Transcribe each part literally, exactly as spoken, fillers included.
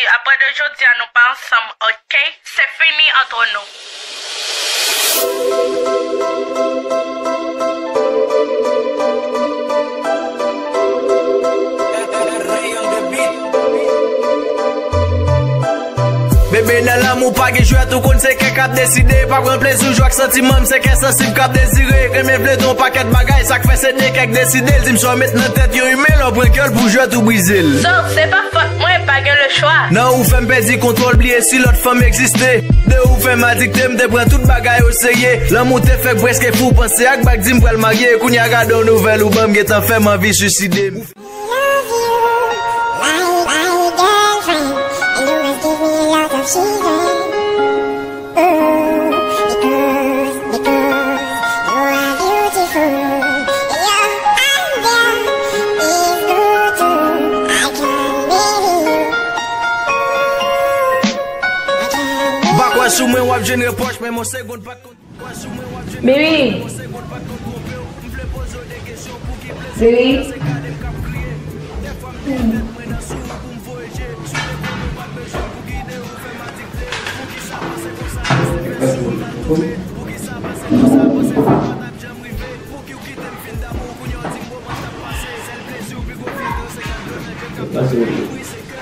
Apre de jodi a, nou pa ansanm, ok? Se fini entre nous. Bebe, nan lanmou pa gen jwèt, ou konn se kè k ap deside. Pa pran plezi w jwe ak santiman m, se kè sansib k ap dezire. Renmen vle di yon pakèt bagay, sa k fè se de kè k deside. L di m sa w met nan tèt yon imen, lè w pran kè l pou jwèt ou brize l. So, se pa fòt mwen, pa gen le chwa. Non, ou fè m pèdi kontwòl, bliye si lòt fanm egziste. De ou fè m adikte, m te pran tout bagay oserye. Lanmou te fè k prèske fou, panse ak bag di m pral marye. Kounye a gade yon nouvèl ou ban m, gentan fè m anvi siside m. Love you, my, my girlfriend, and you must give me a lot of children. Ooh, because, because you are beautiful. Your idea is good too. I can't believe you. Ooh, I can't believe you. M pa kwè sou mwen w ap jwenn repwòch, men yon segonn pa t konn. Bibi. Bibi.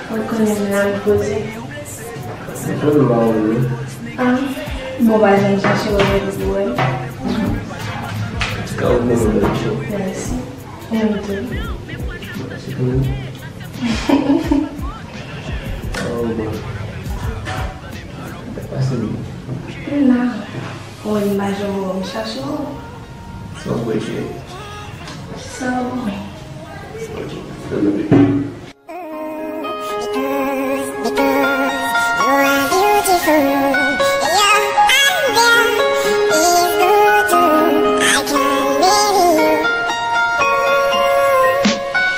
Ou konnen m la, m poze. Mwen pa wè w, wi. Ah, bon, pa janm chache w, epi pou wè m. Ka ou konnen m la, wi. Mèsi. Ou menm tou. Mèsi pou ou. Oh, bon. Sa k pase menm? M la. Ou wè m pa janm wè w, m chache w. Sa w wè, cheri? Sa w wè? Ok. Fè m bebe. Because, because you are beautiful. Your idea is good too. I can't believe you.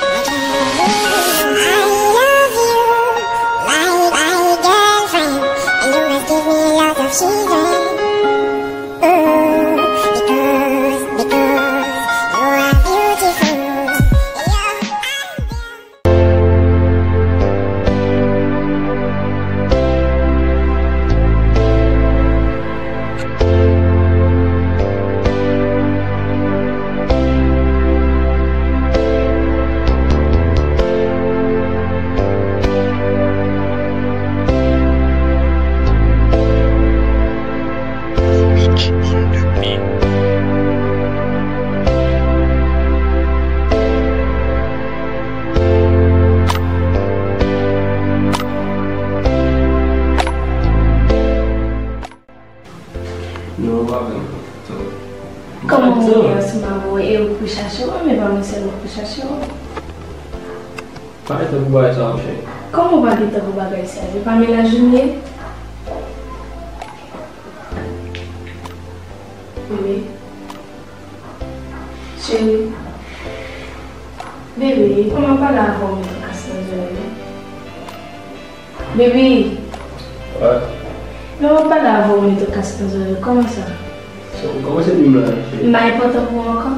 I can't believe you. I love you, my, my girlfriend, and you must give me a lot of children. Ooh, because, because you are beautiful. Your idea Non, pa vle. Kòman ou ye ansanm avè w? E ou k pou chache w, men pa mwen sèlman k pou chache w. Pa gen tan pou bagay sa, monchè. Kòman w pa gen tan pou bagay sa? E pa mennaj ou m ye? Bebe. Cheri. Bebe, kòman pale avè w, mete kas nan zòrèy ou? Bebe. Wi. Lè w ap pale avè w, mete kas nan zòrèy ou, kòman sa? So, ou kòmanse nwi m la, cheri. M pa enpòtan pou ou ankò?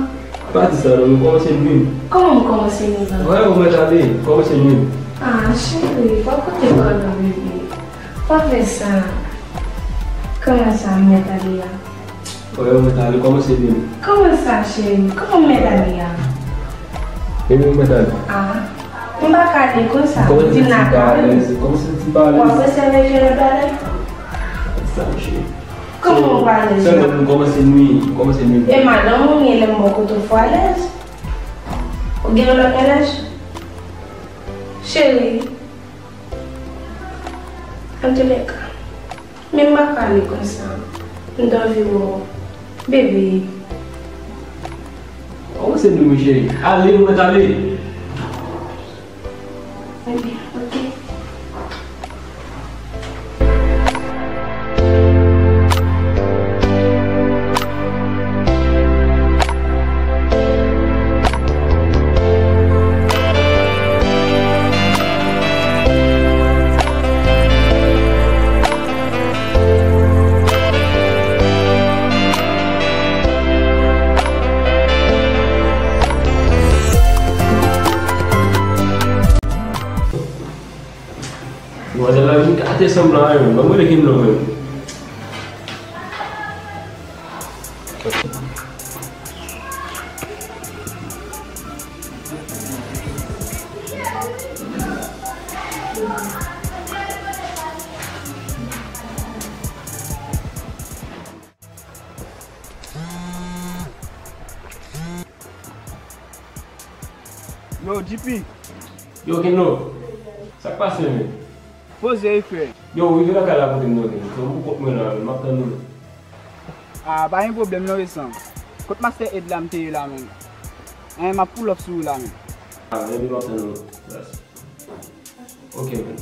Pa di sa non, ou kòmanse nwi m. Kòman m kòmanse nwi w la? Wè, ou mèt ale, ou kòmanse nwi m. Ah, cheri, pa koute kò non, bebe. Pa fè sa. Kòman sa, m mèt ale a? Wè, ou mèt ale, kòmanse nwi m. Kòman sa, cheri? Kòman m mèt ale a? Bebe, ou mèt ale. Ah, m pa ka ale konsa. Kòmanse vin lakay ou. Kòmanse ti pa alèz. W ap rete avèk Jonathan? Sa, cheri. Kòman w pa alèz la? Sèlman m kòmanse nwi, m kòmanse nwi. E madanm ou m ye, lè m bò kote w fò alèz? Ou gen yon lòt mennaj? Cheri. Antoulèka, men m pa ka ale konsa. M t anvi wè w. Bebe. Kòmanse nwi m, cheri. Ale, ou mèt ale. Ebyen, ok. Ala vin kate sanblan a yo, ban m rele Kenlo menm. Yo, G P. Yo, Kenlo. Sa k pase, men? Poze, wi, frè. Yo, rive lakay la kote m nan, men. Fò m pou kont mwen la, men. M ap tann ou. Ah, pa gen pwoblèm, non, resan. Kot Master Ed la, m te ye la, men. Eh, m ap pull up sou ou la, men. Ah, men, m ap tann ou. Yes. Ok, men.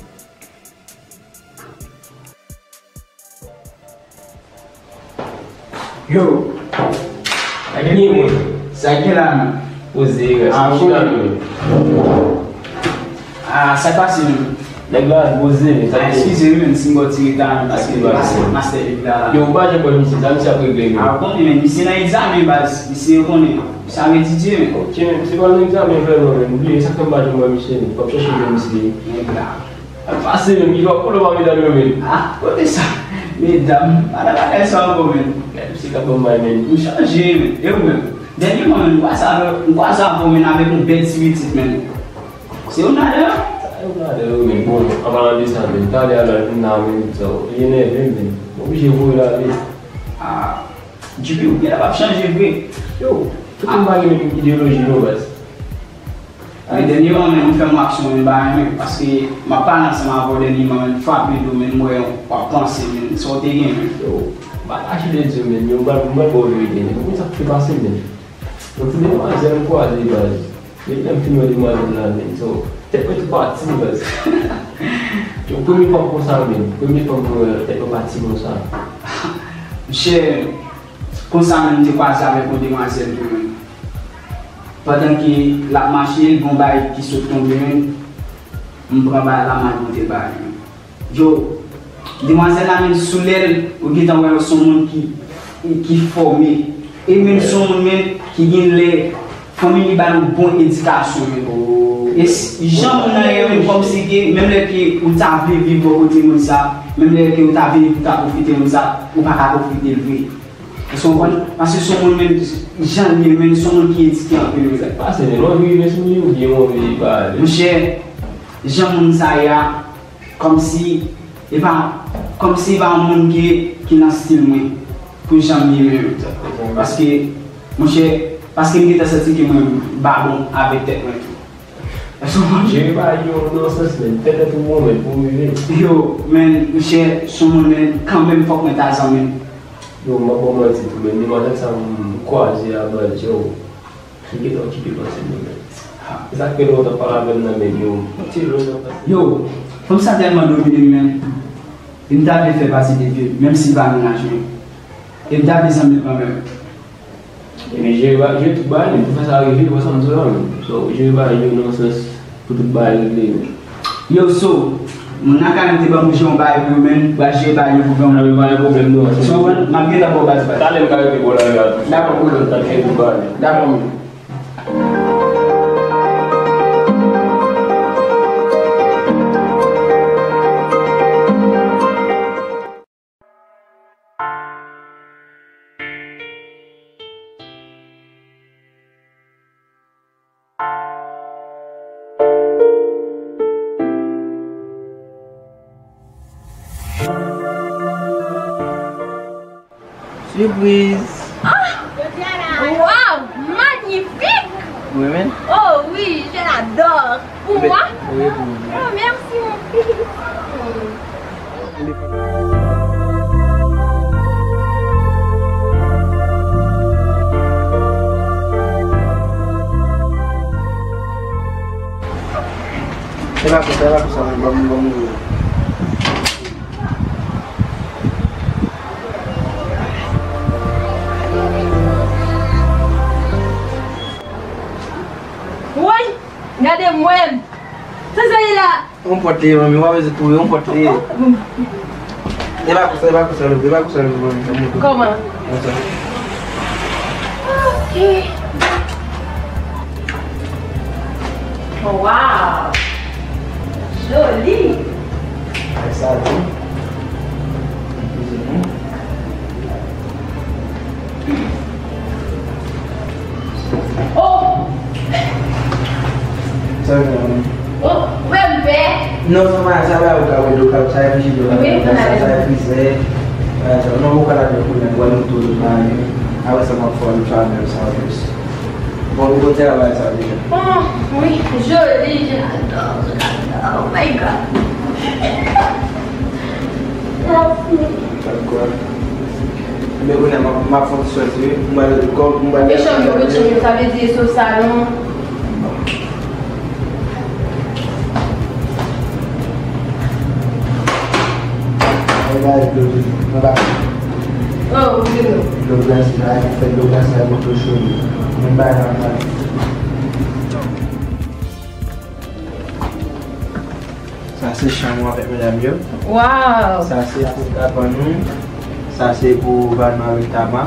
Yo. Sa gen mwen. Sa gen la, non? Poze, rès. Ah, chita, bon. Ah, sa pase, non? Nèg la poze, men sa. Ah, eskize, wi, men si m ba w ti reta, men paske Master, Master Ed la, la. Yo, ou pa janm wè misye, sa misye ap regle, men. Ah, ou konnen, men misye nan egzamen, baz. Misye, ou konnen. Misye ap etidye, men. Ok, men misye pral nan egzamen, vrèman, men. Bliye, sa fè m pa janm wè misye, men. Fò m chèche jwenn misye. Nèg la. Sa pase, men, ki lè w ap pran medam yo, men? Ah, kote sa? Medam, pa nan bagay sa ankò, men. Gade misye k ap ban m bay, men. M chanje, men. E ou menm? Dènyèman, men, m kwaze avè, m kwaze avè w, men, avèk yon bèl ti pitit, men. Se youn ladan yo? Sa youn ladan yo, men. Bon, an palan de sa, men, talè a la, vin la, men, sa, li enève m, men. M oblije voye l ale. Ah, G P, ou genlè p ap chanje vre. Yo, tout moun pa gen menm ideyoloji, non, baz. Men dènyèman, men, ou fè m aksyon, men, bagay, men, paske m ap pale ansanm avè w dènyèman, men, m frape do, men, m wè w ap panse, men, sa w te gen, men. Yo, m pa kache de Dye, men, yo, m pral, m pral ba w verite, men, konprann sa k te pase, men. Yon ti demwazèl m kwaze, baz. Depi lè m fin wè demwazèl la, men, so, tèt mwen tou pati, baz. Yon premye fanm konsa, men, premye fanm mwen wè, tèt mwen pati konsa. Monchè, konsa menm, m te kwaze avèk yon demwazèl tou, men. Pandan ke l ap mache, l gen yon bagay ki sot tonbe, men, m pran bagay la, m al monte l bagay, men. Yo, demwazèl la, men, sou lè l, ou gentan wè l se yon moun ki, ki fòme. E, men, se yon moun, men, ki gen lè fanmi li ba l yon bon edikasyon, men. E s-, jan moun nan ye, men, kòmsi ke, menm lè ke ou ta vle viv bò kote moun sa, menm lè ke ou ta vle viv pou ta pwofite moun sa, ou pa ka pwofite l vre. Ou konprann? Paske se yon moun, men, jan l ye, men, se yon moun ki edike anpil, men. Sa k pase, men, w anvi rive sou li oubyen w anvi pale? Monchè, jan moun sa ye a, kòmsi, e pa, kòmsi e pa yon moun ki, ki nan stil mwen, pou jan m ye menm. Paske, monchè, paske m gentan santi ke mwen, m pa bon avèk tèt mwen tou. Jere bagay yo nan sans, men. Fè tèt ou bon, men, pou w rive. Yo, men, monchè, sou moun, men, kanmenm fòk mwen ta zanmi l. Yo, m ap ba w manti tou, men, demwazèl sa m kwaze a, baz, yo. Li gentan okipe panse m, men. E sa k fè lè w t ap pale avè m nan, men, yo, m tire w nan panse. Yo, fanm sa tèlman domine m, men. E m ta vle fè pati de vi m, menm si l pa mennaj mwen. E m ta vle zanmi l kanmenm. Ebyen, jere ba-, jere tout bagay, men, pou fè sa rive, ou wè sa m di w la, men. So, jere bagay yo nan sans pou tout bagay regle, men. Yo, so, moun nan kay mwen te ban m jere yon bagay pou yo, men, pral jere bagay yo pou granmoun. Nan, men, pa gen pwoblèm, non. So, m ap gentan ba w baz, baz. Talè m ka rete bò la, la. Dakò, kouzin. Talè tout bagay. Dakò, men. Sipriz! Ah! Waw! Manyifik! Wi, men. Oh wi, je l'adore! Pou mwen? Wi, pou ou. Oh, mèsi, mon fils. Se pa konsa, se pa konsa, men, ban m, ban m ouvri. Woy! Gade mwen! Sa sa ye la? Yon pòt li ye, manmi, w pa bezwen kouri, yon pòt li ye. E pa konsa, e pa konsa, e pa konsa, manmi. Kòman? Konsa. Ok. Waw! Joli! Sa di. Eskize nou. Oh! Sa gen la menm? Oh, ou wè m pè? Non, sa pa, sa pa ou ka wè dlo ka, sa e frijidè ou ka wè, sa, sa e frizè. Non, ou ka lave kounye a, ou wè nou tou nou pa ale. Apre sa, m ap fè yon travay sa plis. Bon, ou konn travay sa deja. Oh, wi, joli, j'adore, j'adore. Oh my God. Dakò. Ebyen, kounye a, m ap, m ap fè yon ti sòti, wi. M pral, kòm, m pral... Yo chanm yo, yo chanm yo, sa vle di e sou salon. Mwen bay dlo toujou. Mwen bay... Oh, dlo. Dlo glase la, fè dlo glase a poto cho li. Mwen bay la, bay. Sa se chanm ou avèk medam yo. Waw! Sa se pou kabann nou. Sa se pou Valma avèk Tama.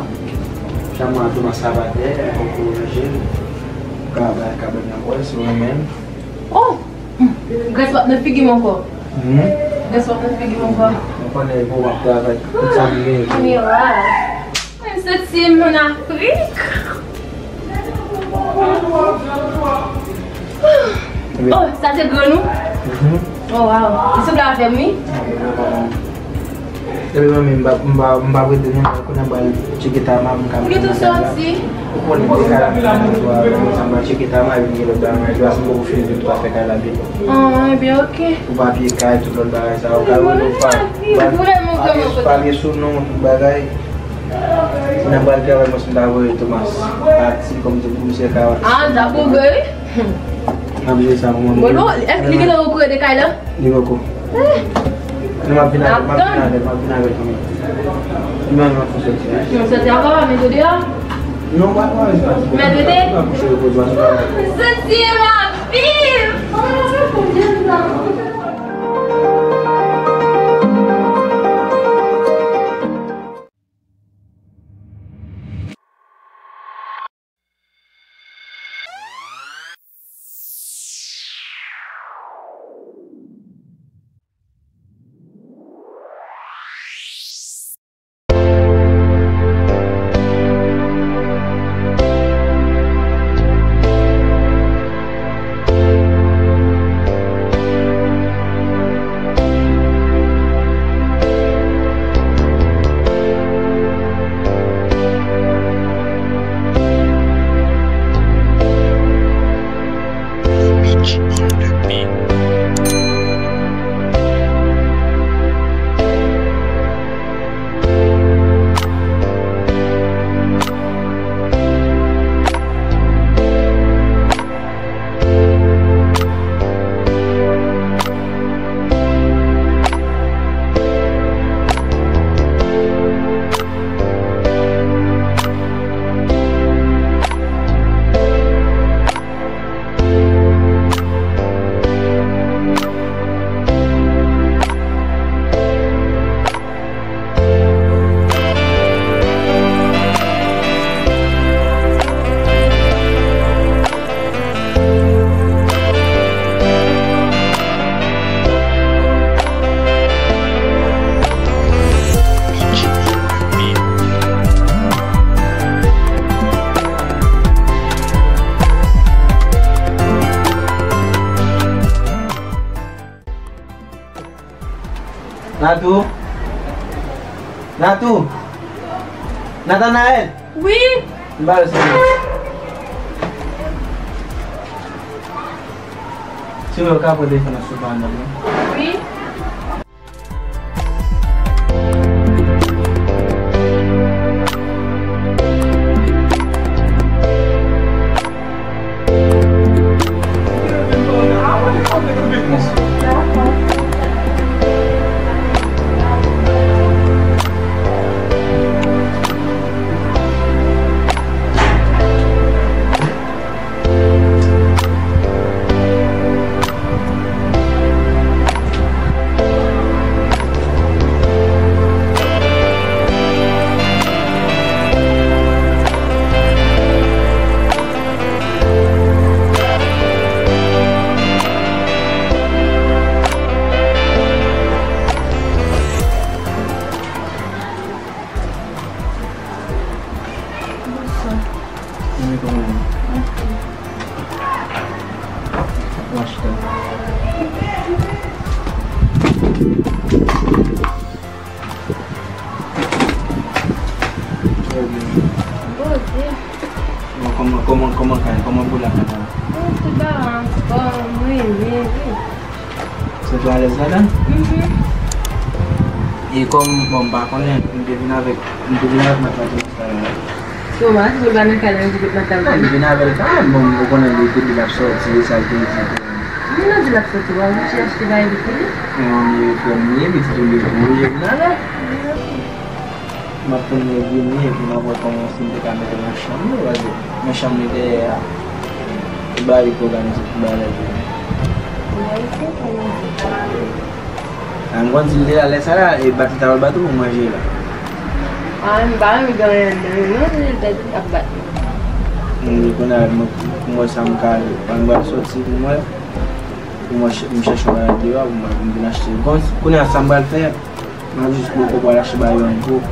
Chanm ou a tou nan sabatè, ou poko ranje l. Ou ka bay kabann nan bò, si w renmen. Oh! Grès pa t nan figi m ankò. Hmm? Grès pa t nan figi m ankò. Mwen konnen pou w ap travay. Tout sa m gen. Anyway. Mwen santi m ann Afrik. Oh, sa se grann ou? Mhm. Oh, wow. Li sanble avè m, wi. Epi mwen menm, m pa, m pa, m pa prete non, konnen m pral tcheke Tama, m ka... Ou gen tout sòti. Ou konnen m te ka la, m sa m pral tcheke Tama, epi gen lòt bagay, m pa poko fini tout afè kay la byen. Ah, ebyen, ok. Pou papye kay, tout lòt bagay sa, ou ka rele ou pa, pa gen sou non, tout bagay. Kounye a m pral travay, mwen, si m ta voye Thomas pati, kòm se pou misye ka... Ah, n ta pwogrè, wi. M ap jere sa pou mwen. Bon, non, èske li gentan okouran de kay la? Li poko. Non, m ap vin avè l, m ap vin avè l, m ap vin avè l kanmenm. Li menm, m ap fè sòti. Non, sòti ankò, pa met ou deyò? Non, pa, pa, pa. Mèt rete? M ap kouche repoze w. Senti m ap viv! Natou? Natou? Nathanaël? Wi. M ba yo sa. Si w ka pran telefòn nan sou pa nan non. Wi. Kòman kay, kòman boul la kay la? Oh, tout bagay anfòm, wi, wi, wi. Santi w alèz ladan? Mhm. E kòm, bon, m pa konnen, m te vin avèk, m te vin avèk matant la. Kòman? Boul pa nan kay la, m di kot matant la. Non, m vin avè l kanmenm, bon, ou konnen li te di l ap sòti, sa l te di. Li nan di l ap sòti, w ap achte bagay li pou li? Non, li frè m li ye, pitit ou li ye, pou oblije vin avè l. M ap tann li vini epi m ap wè kòman si m te ka mete nan chanm li, paske nan chanm li dèyè a, tout bagay li te òganize pou bagay la vini. A, m konn di l te la lè sa la, e bat li ta pral bat ou pou manje la. A, m pa renmen gen anyen anndan yo non, se l tèt ap bat mwen. Kounye a, mwen, pou m wè sa m ka, m pral sòti pou m wè, pou m wè ch-, m chèche yon bagay deyò, pou m, pou m vin achte. Bon, kounye a, sa m pral fè, m ap jis poko pral achte bagay yo ankò.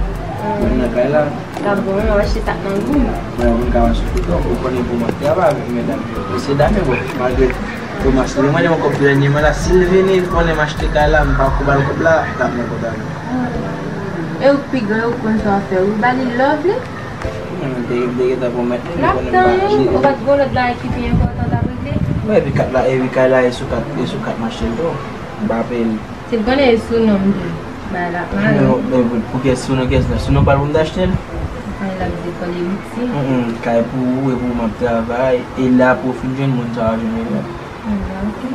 Mwen nan kay la. Ka bon, w ap achte sa k nan gou m. Mwen, mwen ka achte tout, ou konnen pou mwen travay avèk medam yo. Mesye dam yo, bon, malgre Tomas, li mande mwen kòb dènyèman la, si l vini, li konnen m achte kay la, m pa ko ba l kòb la, l ap nan kòb la. E ou k pi gran, ou k konn sa w ap fè, ou ba li love li? Mwen, m te, m te gentan pwomèt li, li konnen m pa achte. L ap tann ou, ou pa t gen lòt bagay ki pi enpòtan t ap regle? Mwen, epi kat la, epi kay la, e sou kat, e sou kat m achte l tou. M pa peye l. Se l konnen e sou non m tou. Bay la, mare. Men, men pou, pou kiyès sou non, kiyès la? Sou non pa l pou m t achte l? Mwen l ap di kòl e biti. Mm, mm, kay pou ou, e pou ou m ap travay, e la pou w fin jwenn moun sa w ap jwenn li menm. Mm, ok.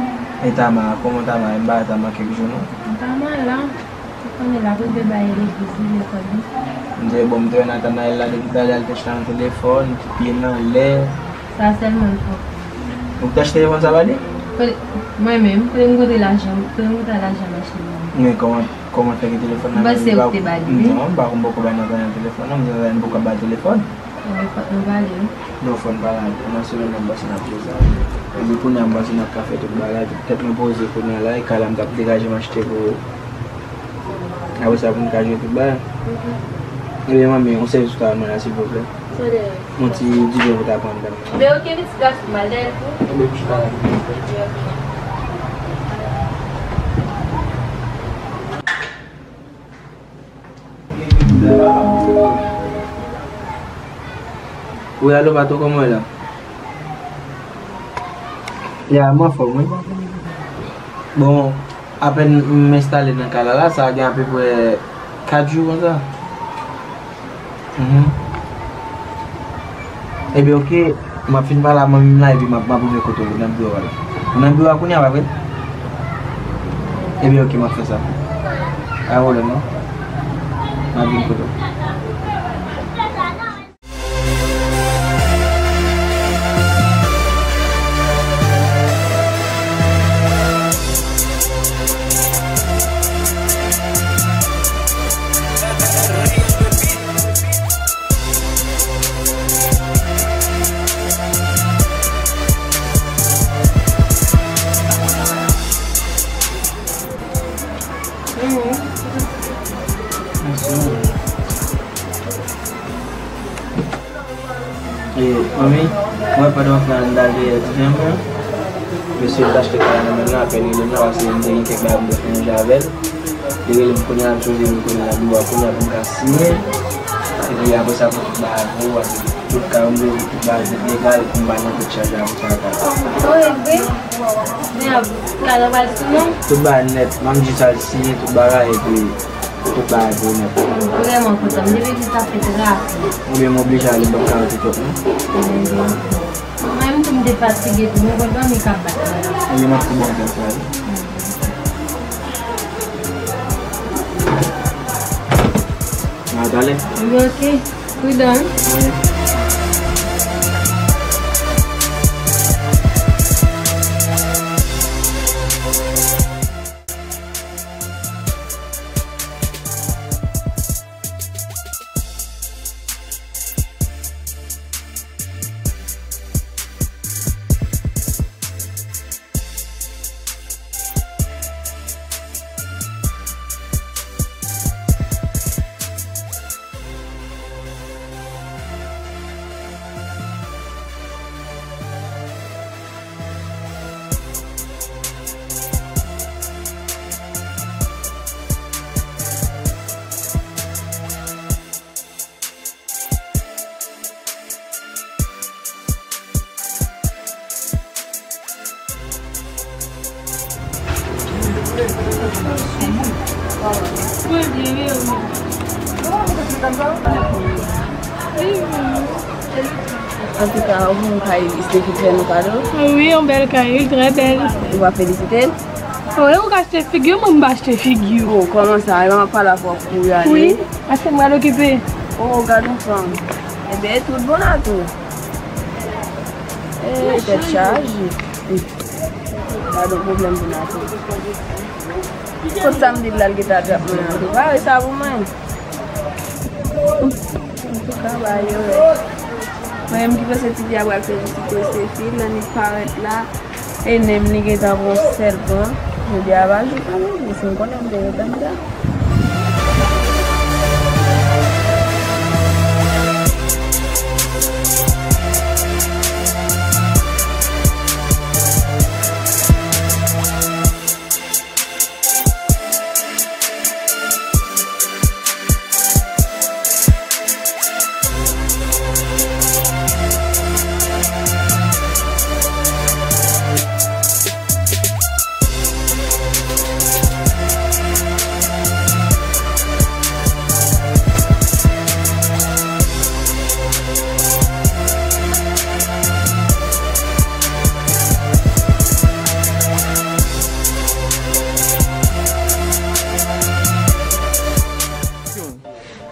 E Tama, kòman Tama? M pa wè Tama kèk jou non. Tama la, ou konnen l ap rive bay legliz li, lekòl li. M te, bon, m te wè Nathanaël la depi talè, l te chita nan telefòn, pye l anlè. Sa sèlman l fè. Ou te achte telefòn sa ba li? Kote, mwen menm, kote m kontre lajan, kote m kontre lajan m achte li? Men kòman, kòman fè ke telefòn nan men li? M panse ou te ba li, wi. Non, m pa konn poko bay nan telefòn, non, m di nan poko bay telefòn. Ebyen, fòk nou pale, wi. Non, fò n pale avè l. Nan semèn nan, m panse n ap fè sa. Epi kounye a, m panse n ap ka fè tout bagay. Tèt mwen poze kounye a la, e kay la m t ap degaje m achte pou ou. Apre sa, pou n ka jwe tout bagay. Mhm. Ebyen, manmi, yon sèvis ou ta ban mwen la, silvouplè? Yon ti diven pou ta pran anndan. Ebyen, oke, pitit gason m, al dèyè l pou ou. Ebyen, m chita la. Ebyen, oke. Wi, alo, patwon, kòman w ye la? Ya, m anfòm, wi. Bon, apèn m enstale nan kay la, la, sa gen apeprè kat jou konsa. Mhm. Ebyen, oke, m ap fin pale a manmi m la, epi m ap, m ap rive kote w nan biwo a la. Ou nan biwo a kounye a, pa vre? Ebyen, oke, m ap fè sa. Pa gen pwoblèm, non. M ap vin kote w. E, manmi, mwen pandan w ap fè anndan dèyè ti frè mwen, mesye m t achte kay la nan men l la, apèn rele m la, paske m te gen kèk bagay pou m te fè manje avè l. Li rele m kounye a, m sonje m kounye a nan biwo a, kounye a pou m ka siyen. Epi apre sa, pou tout bagay pou ou, tout kay ou, m vle tout bagay, tout legal, pou m pa nan tout chaj la, pou sa ka. Oh, e vre? Men, kay la pral sou non? Tout bagay nèt, m ap jis al siyen tout bagay, epi Tout bagay pou ou nèt. M vrèman kontan. M te vle di sa fèt rapid. Ebyen, m oblije ale, m p ap ka rete twòp, non. Mwen menm tou, m te fatige tou. M konn dòmi k ap bat mwen. Ebyen, m ap tou bon tan sa, wi. N a talè. Ebyen, oke. Pridan, wi. Wi. Antouka, ou vin kay Stephie fè nou kado? Wi, yon bèl kay, wi, trè bèl. Ou va felisite l? Wi, ou ka achte figi w, mwen m pa achte figi w. Oh, kòman sa? Epa m ap pale avè w pou y ale. Wi, paske m pral okipe. Oh, gad yon fanm. Ebyen, e tout bon la tou. Eh, tèt chaje. Gad yon pwoblèm pou Natou. Kot sa m di l la, l gentan trap mwen an tou. Pare sa pou mwen. Antouka, bagay yo rèd. Mwen menm ki panse Tifi a pral felisite Stephie, l annik parèt la. E menm li gentan pran sèl pran. Jodi a pa jou pa menm, si m konnen m te gentan pran.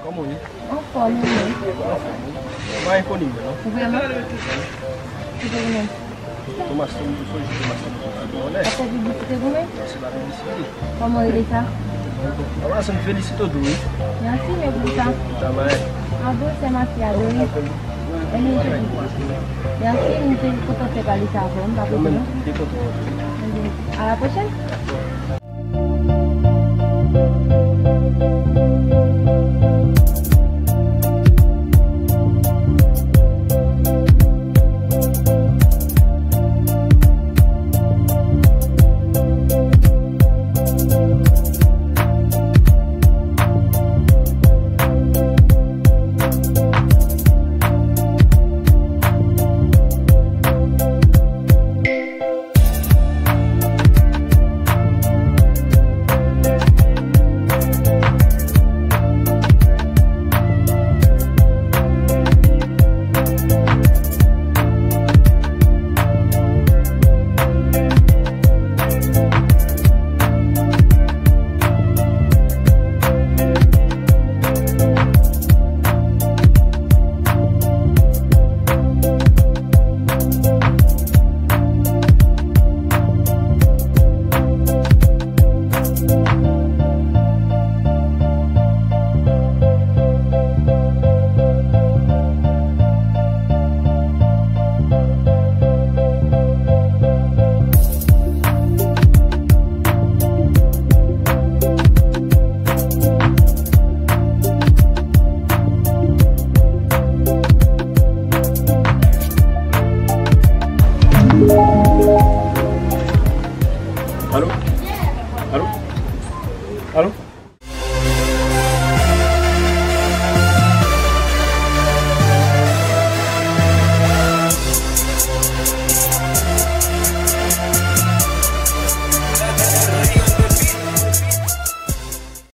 Kòman w ye? Anfòm, wi. Anfòm, wi. Ou pa enpoli mwen, non? Vrèman? Ki te goumen? Tomas, se ou, se ou, Tomas, se ou, se ou, se ou. Akoz ou di ki te goumen? Non, se pa nan misye. Kòman w rele sa? Tomas, m felisite w tou, wi. Mèsi, men pou sa. Travay. A bon, sè Mati a dori. Mèsi, m te kontan fè pale sa avè w, m pa kontan, non? Mwen menm, m te kontan. A la pwochèn.